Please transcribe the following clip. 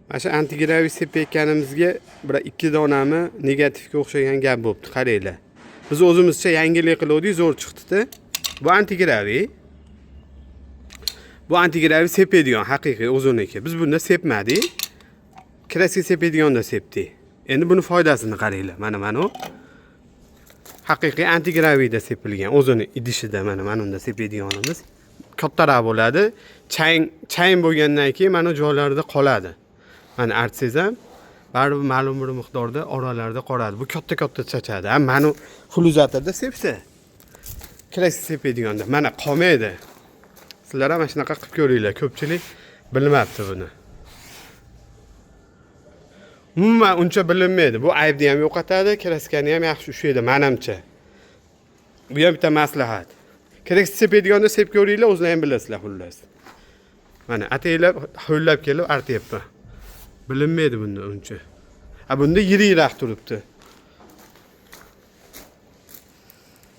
Mana shu antigravi sepayotganimizga bir ikki donami negativga o'xshagan gap bo'libdi, qaranglar. Biz o'zimizcha yangilik qiluvdik, zo'r chiqdi-da. Bu antigravi. Bu antigravi sepadigan haqiqiy o'ziniki. Biz bunda sepmadik. Kraska sepadiganda sepdik. Endi buni foydasini qaranglar. Mana u. Haqiqiy antigravida sepilgan o'zini idishida, mana unda sepadiganimiz kattaroq bo'ladi. Chang bo'lgandan keyin mana joylarida qoladi. Mana artsangiz ham baribir ma'lum bir miqdorda oralarda qoladi. Bu katta katta chachadi. Ha, mana xuluzatorda sepsa, kraska sepadiganda mana qolmaydi. Sizlar ham mana shunaqa qilib ko'ringlar. Ko'pchilik bilmabdi buni. Umuman uncha bilinmaydi. Bu aybni ham yo'qotadi, kraskani ham yaxshi ushlaydi menimcha. Bu ham bitta maslahat. Kraska sepadiganda sep ko'ringlar, o'zlaring ham bilasizlar xullas. Mana ataylab ho'llab kelib artyapman. Bilinmaydi bunda uncha. Ha, bunda yirikroq turibdi.